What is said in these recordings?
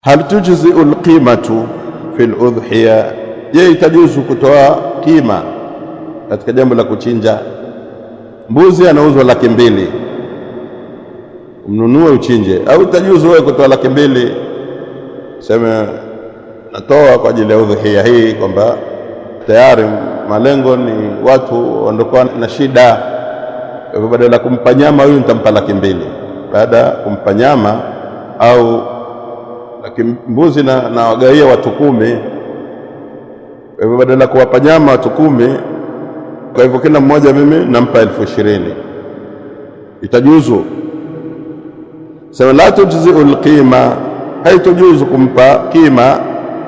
Hal tujziu lqimatu fi ludhiya, je, itajuzu kutoa kima katika jambo la kuchinja? Mbuzi anauzwa 200,000, umnunue uchinje, au itajuzu wewe kutoa 200,000, sema natoa kwa ajili ya udhuhia hii, kwamba tayari malengo ni watu waondokuwa na shida, kwa hivyo badala ya kumpa nyama huyu nitampa 200,000, baada ya kumpa nyama au laki mbuzi na wagaia watu 10, kwa hivyo badala ya kuwapa nyama watu 10, kwa hivyo kila mmoja mimi nampa 20,000, itajuzu? Sema la tujziu alqima, haitujuzu kumpa kima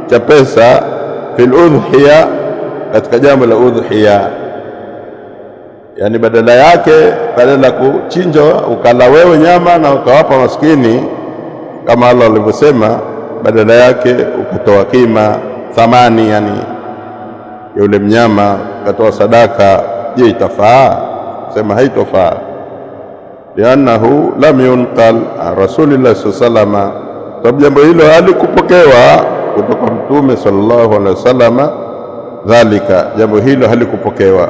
cha pesa fil udhiya, katika jambo la udhiya, yani badala yake, badala ya kuchinja ukala wewe nyama na ukawapa maskini kama Allah alivyosema, badala yake ukatoa kima thamani, yani yule mnyama ukatoa sadaka. Je, itafaa? Sema haitofaa. Liannahu lam yunqal an rasulillahi sallallahu alayhi wasallam, sababu jambo hilo halikupokewa kutoka Mtume sallallahu alaihi wasallam. Dhalika, jambo hilo halikupokewa.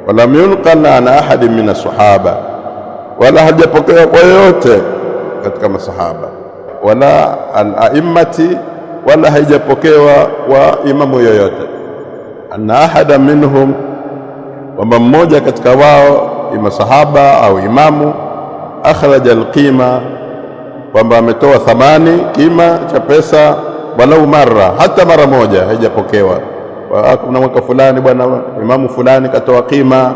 Walam yunqal an ahadin min asahaba, wala hajapokewa kwa yoyote katika masahaba, wala al-aimmati, wala haijapokewa kwa imamu yoyote, anna ahada minhum, kwamba mmoja katika wao ima sahaba au imamu, akhraja alqima, kwamba ametoa thamani kima cha pesa, walau marra, hata mara moja haijapokewa. Kuna mwaka fulani bwana imamu fulani katoa kima,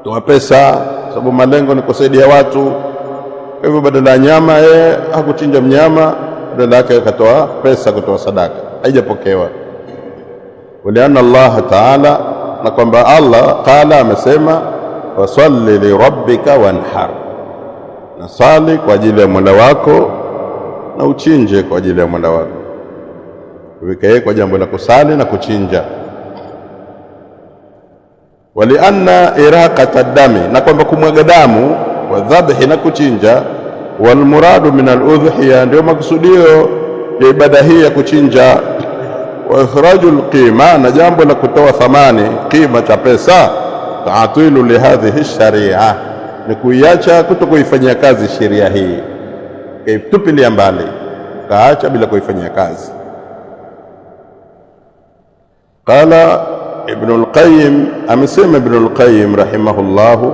toa pesa, sababu malengo ni kusaidia watu. Kwa hivyo badala ya nyama yeye hakuchinja mnyama, badala yake akatoa pesa, kutoa sadaka, haijapokewa. Walianna Allah taala, na kwamba Allah qala, amesema fasalli lirabbika wanhar, na sali kwa ajili ya Mola wako na uchinje kwa ajili ya Mola wako. Wikawekwa jambo la kusali na kuchinja. Walianna iraqata dami, na kwamba kumwaga damu, wa dhabhi, na kuchinja, walmuradu min aludhiya, ndio makusudio ya ibada hii ya kuchinja. Wa ikhraju alqima, na jambo la kutoa thamani kima cha pesa, taatilu lihadhihi sharia, ni kuiacha kuto kuifanyia kazi sheria hii, kaitupilia mbali, kaacha bila kuifanyia kazi. Qala Ibnul Qayyim, amesema Ibnul Qayyim rahimahullahu,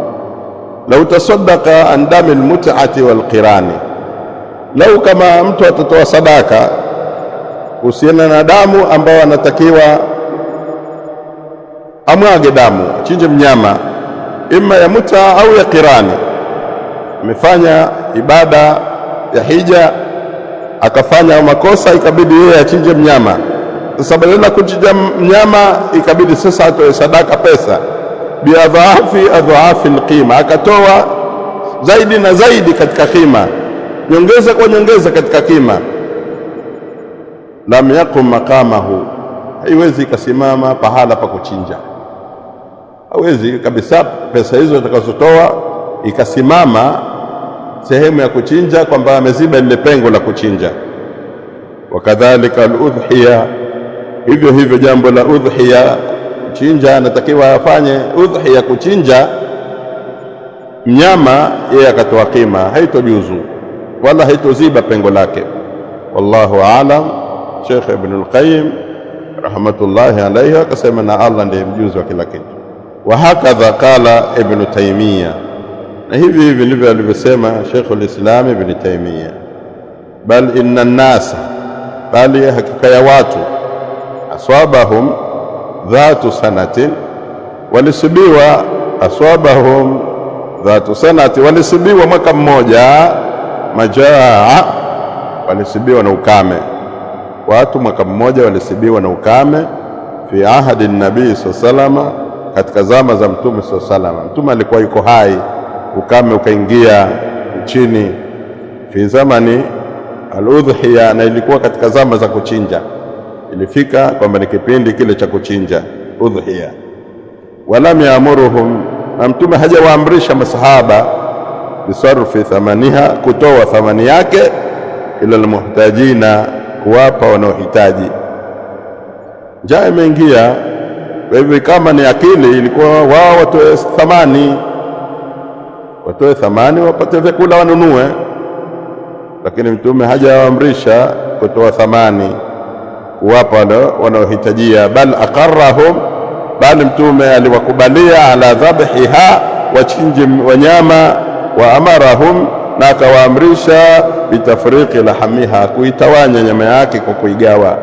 lau tasaddaqa an dami almut'ati walqirani, lau kama mtu atatoa sadaka kuhusiana na damu ambayo anatakiwa amwage damu, achinje mnyama, imma ya muta au ya qirani, amefanya ibada ya hija akafanya makosa, ikabidi yeye achinje mnyama. Sasa badala ya kuchinja mnyama, ikabidi sasa atoe sadaka pesa, biadhaafi adhaafi alqima, akatoa zaidi na zaidi katika kima, nyongeza kwa nyongeza katika kima. Lam yaqum maqamahu, haiwezi ikasimama pahala pa kuchinja, hawezi kabisa pesa hizo atakazotoa ikasimama sehemu ya kuchinja, kwamba ameziba lile pengo la kuchinja. Wakadhalika aludhiya, hivyo hivyo jambo la udhiya, kuchinja, anatakiwa afanye udhiya, kuchinja mnyama, yeye akatoa kima, haitojuzu wala haitoziba pengo lake. Wallahu aalam. Sheikh Ibn al-Qayyim rahmatullahi alayhi akasema, na Allah ndiye mjuzi wa kila kitu. Wa hakadha qala Ibn Taymiyyah, na hivi hivi ndivyo alivyosema Sheikhul Islam Ibn Taymiyyah, bal inna nnasa, bali hakika ya watu, aswabahum dhatu sanatin, walisibiwa, aswabahum dhatu sanati, walisibiwa mwaka mmoja, majaa, walisibiwa na ukame. Watu mwaka mmoja walisibiwa na ukame, fi ahadi nabii saa salama, katika zama za Mtume saa salama. Mtume alikuwa yuko hai, ukame ukaingia nchini, fi zamani aludhiya, na ilikuwa katika zama za kuchinja, ilifika kwamba ni kipindi kile cha kuchinja udhiya. Walam yaamuruhum, na Mtume hajawaamrisha masahaba bisarfi thamaniha, kutoa thamani yake Ila almuhtajina, kuwapa wanaohitaji. Njaa imeingia. Kwa hivyo kama ni akili, ilikuwa wao watoe thamani, watoe thamani wapate vyakula wanunue, lakini Mtume hajawaamrisha kutoa thamani kuwapa wanaohitajia, bal aqarrahum, bali Mtume aliwakubalia ala dhabhiha, wachinje wanyama, wa amarahum, na akawaamrisha bitafriqi lahamiha, kuitawanya nyama yake kwa kuigawa,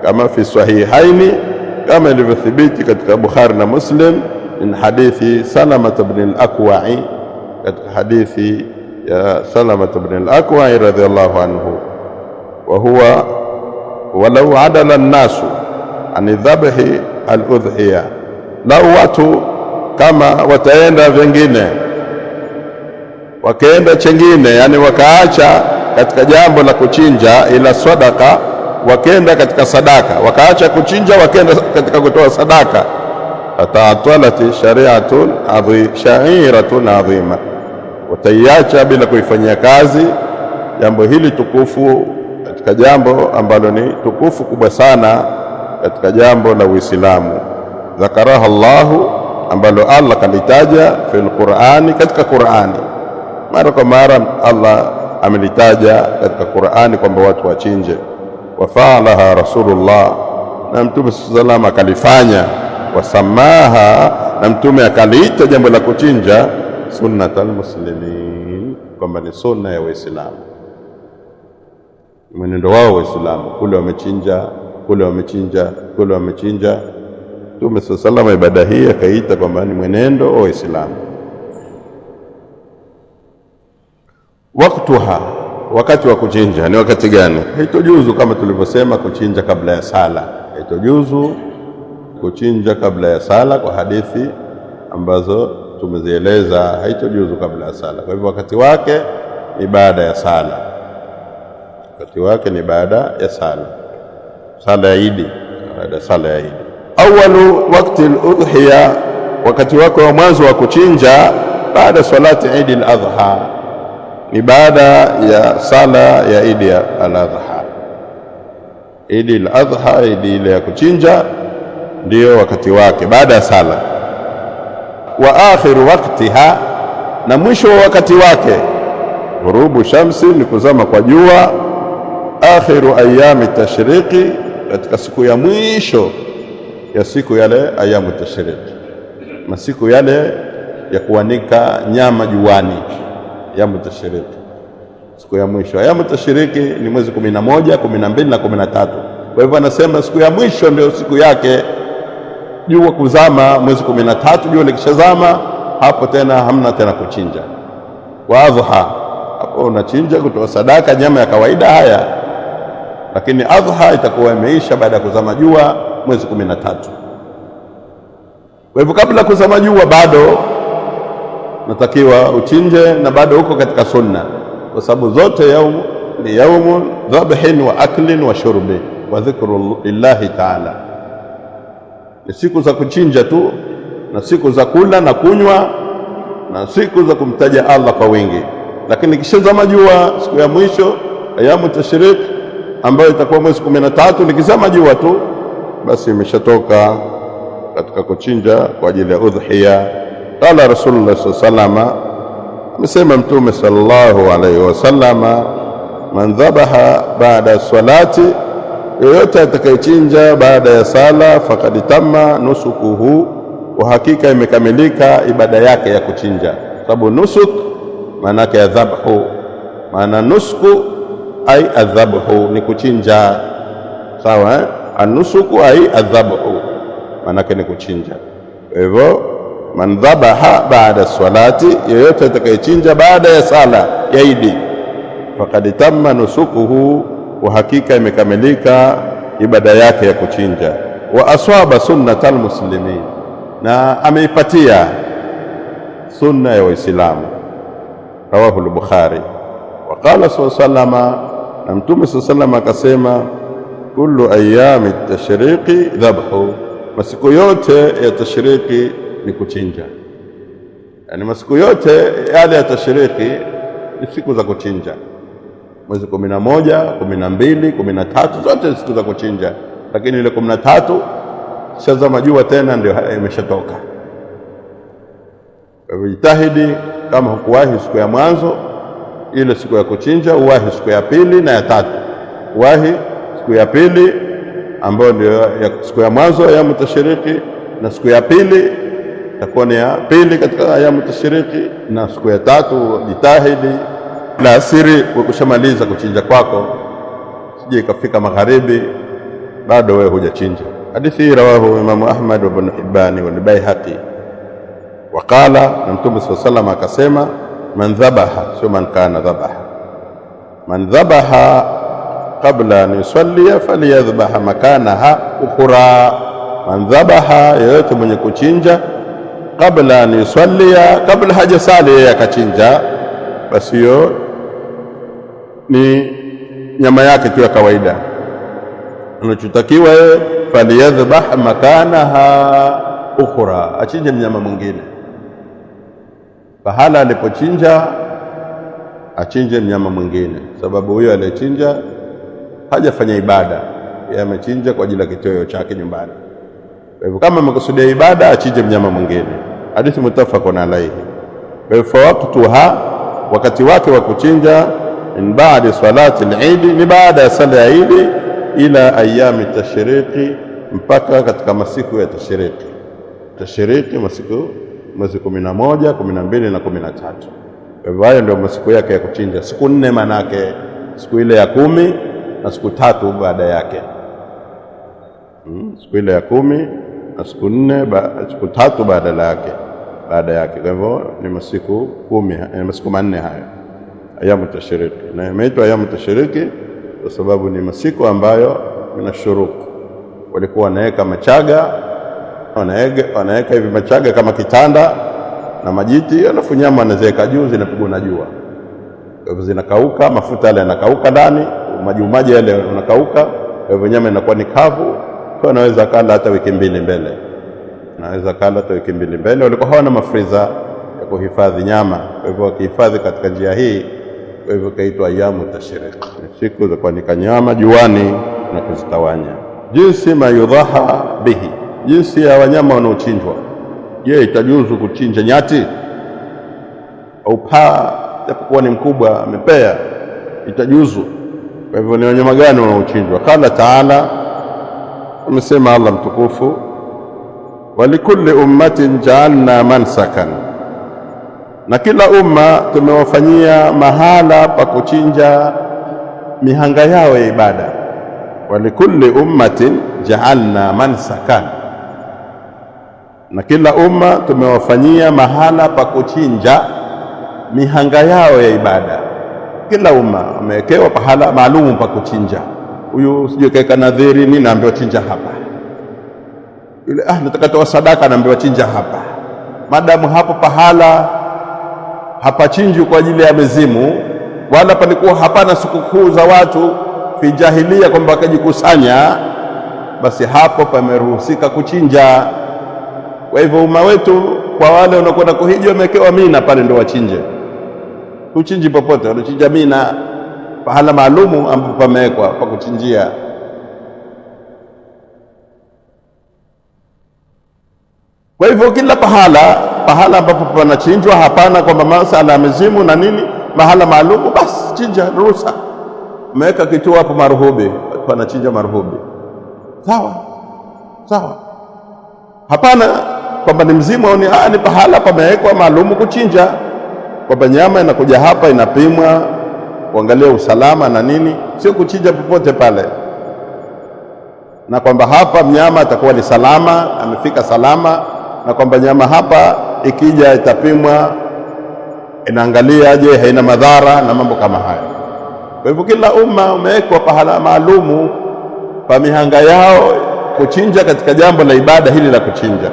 kama fi sahihaini, kama ilivyothibiti katika Bukhari na Muslim, min hadithi Salama ibn al-Akwa'i, katika hadithi ya Salama ibn al-Akwa'i radhiyallahu anhu. Wa huwa walau adala nnasu an dhabhi al-udhiya, lau watu kama wataenda vingine wakaenda chengine, yani wakaacha katika jambo la kuchinja, ila sadaka, wakenda katika sadaka, wakaacha kuchinja wakenda katika kutoa sadaka, ataatalat shari'atun sha'iratun adhima, wataiacha bila kuifanyia kazi jambo hili tukufu, katika jambo ambalo ni tukufu kubwa sana katika jambo la Uislamu. Dhakaraha Allahu, ambalo Allah kalitaja fil Qur'ani, katika Qur'ani mara kwa mara Allah amelitaja katika Qur'ani kwamba watu wachinje. Wafaalaha Rasulullah, na Mtume sallallahu akalifanya. Wasamaha, na Mtume akaliita jambo la kuchinja sunnatal muslimin, kwamba ni sunna ya Waislamu, mwenendo wao Waislamu, kule wamechinja, kule wamechinja, kule wamechinja. Mtume sallallahu ibada hii akaiita kwamba ni mwenendo wa Waislamu. Waktuha, wakati wa kuchinja ni wakati gani? Haitojuzu kama tulivyosema kuchinja kabla ya sala, haitojuzu kuchinja kabla ya sala kwa hadithi ambazo tumezieleza, haitojuzu kabla ya sala. Kwa hivyo wakati wake ni baada ya sala, wakati wake ni baada ya sala, sala ya Idi, baada ya sala ya Idi. Awalu wakti al-udhiya, wakati wake wa mwanzo wa kuchinja baada salati Idi al-Adha, ni baada ya sala ya Idi al-Adha. Idi al-Adha, idi ile ya kuchinja, ndiyo wakati wake baada ya sala. Wa akhiru waktiha, na mwisho wa wakati wake, ghurubu shamsi, ni kuzama kwa jua. Akhiru ayami tashriqi, katika siku ya mwisho ya siku yale ayamu tashriqi, masiku yale ya kuanika nyama juani, ayamu tashriqi, siku ya mwisho. Ayamu tashriqi ni mwezi 11, 12 na 13. Kwa hivyo anasema siku ya mwisho ndio siku yake jua kuzama, mwezi 13. Jua likishazama hapo tena hamna tena kuchinja. Wa adha, hapo unachinja kutoa sadaka nyama ya kawaida haya, lakini adha itakuwa imeisha baada ya kuzama jua mwezi 13. Kwa hivyo kabla kuzama jua bado natakiwa uchinje, na bado uko katika sunna, kwa sababu zote yaumu ni yaumu dhabhin wa aklin wa shurbi wa dhikru lillahi taala, ni siku za kuchinja tu na siku za kula na kunywa na siku za kumtaja Allah kwa wingi. Lakini kishazama jua siku ya mwisho ayamu tashrik, ambayo itakuwa mwezi 13, likizama jua tu basi imeshatoka katika kuchinja kwa ajili ya udhiya. Qala Rasulullah sallallahu alaihi wasallam, amesema Mtume sallallahu alaihi wasallama, man dhabaha baada salati, yoyote atakayechinja baada ya sala, faqad tamma nusukuhu, kwa hakika imekamilika ibada yake ya kuchinja. Sababu nusuk maana yake ya dhabhu, maana nusku ai adhabhu ni kuchinja, sawa eh? Anusuku ai adhabhu maana yake ni kuchinja. Kwa hivyo man dhabaha baada salati, yoyote atakayechinja baada ya sala ya Idi, faqad tamma nusukuhu, kwa hakika imekamilika ibada yake ya kuchinja. Wa aswaba sunnatal muslimin, na ameipatia sunna ya Waislamu. Rawahu al-Bukhari. Wa qala sallallahu alayhi wasallam, na Mtume sallallahu alayhi wasallam akasema, kullu ayami tashriqi dhabhu, masiku yote ya tashriqi ni kuchinja. Yani masiku yote yale ya tashriqi ni siku za kuchinja. Mwezi 11, 12, 13, zote siku za kuchinja, lakini ile 13 shazama jua tena ndio imeshatoka. Kwa hivyo jitahidi, kama hukuwahi siku ya mwanzo ile siku ya kuchinja, uwahi siku ya pili na ya tatu. Uwahi siku ya pili ambayo ndio siku ya mwanzo ya mutashiriki, na siku ya pili itakuwa ni ya pili katika ayamu tashiriki, na siku ya tatu jitahidi la asiri ukushamaliza kuchinja kwako, sije ikafika magharibi bado wewe hujachinja. Hadithi hii rawahu Imamu Ahmad wa Ibn Hibani wal Baihaqi. Waqala, na Mtume sallallahu alayhi wasallam akasema, man dhabaha, sio man kana dhabaha, man dhabaha qabla an yusallia falyadhbaha makanaha ukhra. Man dhabaha, yeyote mwenye kuchinja kabla an yusallia, kabla hajasali yeye akachinja, basi hiyo ni nyama yake tu ya kawaida. Anachotakiwa yeye falyadhbah makanaha ukhra, achinje mnyama mwingine pahala alipochinja, achinje mnyama mwingine, sababu huyo aliyechinja hajafanya ibada, yeye amechinja kwa ajili ya kitoweo chake nyumbani. Kwa hivyo kama amekusudia ibada, achinje mnyama mwingine. Hadithi muttafaqun alaihi. Kwa hivyo fawaqtuha, wakati wake wa kuchinja, min baadi salati al-Idi, ni baada ya sala ya Idi, ila ayami tashriqi, mpaka katika masiku ya tashriqi. Tashriqi masiku mwezi 11, 12 na 13. Kwa hivyo hayo ndio masiku yake ya kuchinja, siku nne manake, siku ile ya 10 na siku 3 baada yake. Siku ile ya 10 na siku 4 siku 3 badala yake, baada yake. Kwa hivyo ni masiku 10, masiku 4 hayo ayamu tashiriki. Na imeitwa ayamu tashiriki kwa sababu ni masiku ambayo mina shuruk, walikuwa wanaweka machaga, wanaweka hivi machaga kama kitanda na majiti, alafu nyama wanaziweka juu, zinapigwa na jua, kwa hivyo zinakauka, mafuta yale yanakauka ndani, maji yale yanakauka, kwa hivyo nyama inakuwa ni kavu. Kwa anaweza kala hata wiki mbili mbele, anaweza kala hata wiki mbili mbele. Walikuwa hawana mafriza ya kuhifadhi nyama, kwa hivyo wakihifadhi katika njia hii, kwa hivyo kaitwa ayamu tashriq, siku za kuanika nyama juani na kuzitawanya. Jinsi mayudhaha bihi, jinsi ya wanyama wanaochinjwa. Je, itajuzu kuchinja nyati au paa japokuwa ni mkubwa amepea? Itajuzu. Kwa hivyo ni wanyama gani wanaochinjwa? Qala taala, amesema Allah mtukufu, walikulli ummatin ja'alna mansakan, na kila umma tumewafanyia mahala pa kuchinja mihanga yao ya ibada. Walikulli ummatin ja'alna mansakan, na kila umma tumewafanyia mahala pa kuchinja mihanga yao ya ibada. Kila umma amewekewa pahala maalumu pa kuchinja. Huyu sijui kaeka nadhiri nini, naambiwa chinja hapa. Yule nataka toa sadaka, naambiwa chinja hapa. Madamu hapo pahala hapachinjwi kwa ajili ya mizimu, wala palikuwa hapana sikukuu za watu fi jahilia kwamba wakajikusanya, basi hapo pameruhusika kuchinja. Kwa hivyo umma wetu, kwa wale wanaokwenda kuhiji, wamewekewa Mina pale ndio wachinje. Huchinji popote, wanachinja Mina, pahala maalumu ambapo pamewekwa pa kuchinjia. Kwa hivyo kila pahala ambapo panachinjwa, hapana kwamba masala ya mizimu na nini, mahala maalumu, basi chinja, ruhusa. Umeweka kituo hapo Maruhubi, watu wanachinja Maruhubi, sawa sawa. Hapana kwamba ni mzimu au ni pahala pamewekwa maalumu kuchinja, kwamba nyama inakuja hapa inapimwa kuangalia usalama na nini, sio kuchinja popote pale, na kwamba hapa mnyama atakuwa ni salama, amefika salama, na kwamba nyama hapa ikija itapimwa, inaangalia je haina madhara na mambo kama hayo. Kwa hivyo kila umma umewekwa pahala maalumu pa mihanga yao kuchinja katika jambo la ibada hili la kuchinja,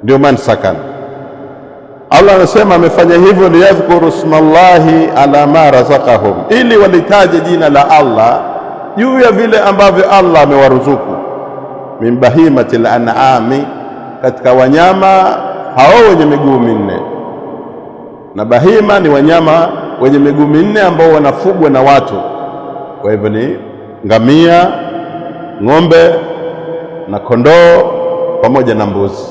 ndio mansakan. Allah anasema amefanya hivyo liyadhkuru smallahi ala ma razaqahum, ili walitaje jina la Allah juu ya vile ambavyo Allah amewaruzuku, min bahimatil an'ami, katika wanyama hao wenye miguu minne. Na bahima ni wanyama wenye miguu minne ambao wanafugwa na watu. Kwa hivyo ni ngamia, ng'ombe na kondoo pamoja na mbuzi.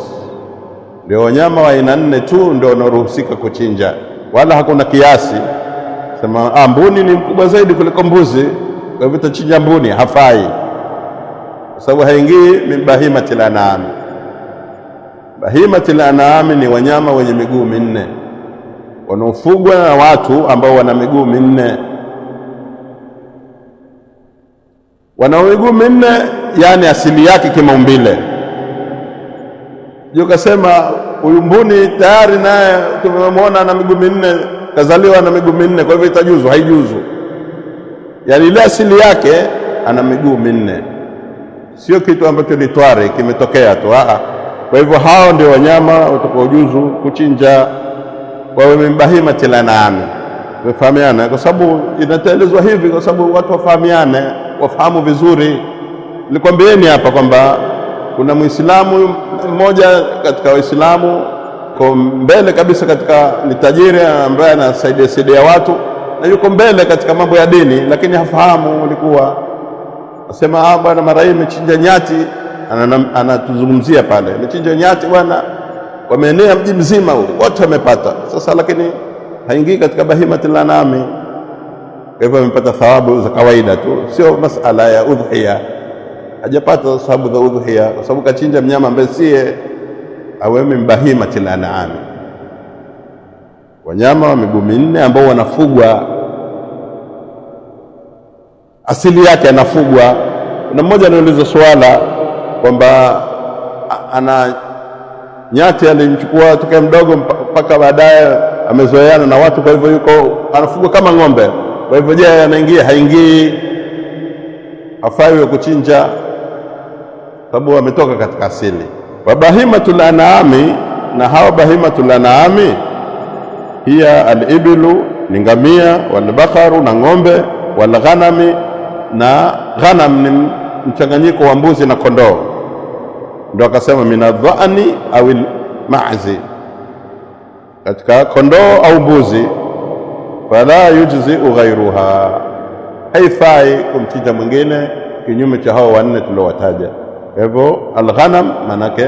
Ndio wanyama wa aina nne tu ndio wanaoruhusika kuchinja, wala hakuna kiasi sema mbuni ni mkubwa zaidi kuliko mbuzi, kwa hivyo tachinja mbuni. Hafai, kwa sababu haingii min bahimatil anami. Bahimatil anami ni wanyama wenye miguu minne wanaofugwa na watu ambao wana miguu minne. Wana miguu minne, yani asili yake kimaumbile. Juu kasema huyu mbuni tayari naye tumemwona ana miguu minne, kazaliwa na miguu minne, kwa hivyo itajuzu? Haijuzu. Yani ile asili yake ana miguu minne, sio kitu ambacho ni twari kimetokea tu. Kwa hivyo hao ndio wanyama watakaojuzu kuchinja, wawe min bahimatil anami. Tumefahamiana? Kwa sababu inataelezwa hivi kwa sababu watu wafahamiane, wafahamu vizuri. Nilikwambieni hapa kwamba kuna Muislamu mmoja katika Waislamu ko mbele kabisa katika, ni tajiri ambaye anasaidia saidia watu na yuko mbele katika mambo ya dini, lakini hafahamu. Ulikuwa asema bwana, mara hii imechinja nyati, anatuzungumzia pale, imechinja nyati bwana, wameenea mji mzima wote wamepata. Sasa lakini haingii katika bahimatil anami, kwa hivyo amepata thawabu za kawaida tu, sio masala ya udhiya. Hajapata thawabu za udhiya kwa sababu kachinja mnyama ambaye siye awe min bahimatil anami, wanyama wa miguu minne ambao wanafugwa, asili yake anafugwa. Na mmoja anauliza swala kwamba ana nyati alimchukua tokea mdogo mpaka baadaye amezoeana na watu, kwa hivyo yuko anafugwa kama ng'ombe. Kwa hivyo je, anaingia? Haingii, hafai kuchinja sababu ametoka katika asili. Wa bahimatul anami, na hawa bahimatul anami hiya alibilu, ni ngamia, walbakaru na ng'ombe, walghanami na ghanam ni mchanganyiko wa mbuzi na kondoo. Ndio akasema minadhani au mazi, katika kondoo au mbuzi. Fala yujziu ghairuha, haifai kumchinja mwingine kinyume cha hao wanne tuliowataja. Kwa hivyo alghanam manake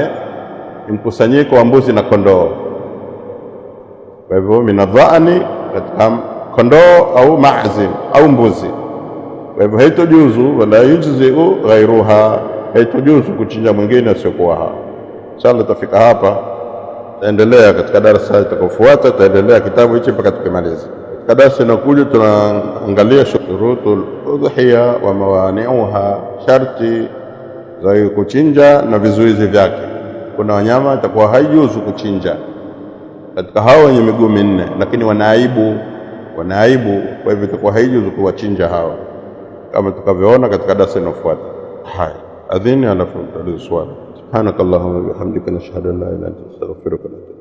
ni mkusanyiko wa mbuzi na kondoo. Kwa hivyo minadhani, katika kondoo au mazi au mbuzi. Kwa hivyo haitojuzu, wala yujziu ghairuha, haitojuzu kuchinja mwingine asiokuwa hao. Inshallah tutafika hapa, taendelea katika darasa itakayofuata, tutaendelea kitabu hichi mpaka tukimaliza. Katika darasa inakuja tunaangalia shurutul udhiya wa mawani'uha, sharti za kuchinja na vizuizi vyake. Kuna wanyama itakuwa haijuzu kuchinja katika hao wenye miguu minne, lakini wanaaibu, wanaaibu. Kwa hivyo itakuwa haijuzu kuwachinja hao, kama tukavyoona katika darasa inayofuata. Haya, adhini, alafu tutauliza swali. Subhanakallahumma bihamdika nashhadu an la ilaha illa anta astaghfiruka wa atubu.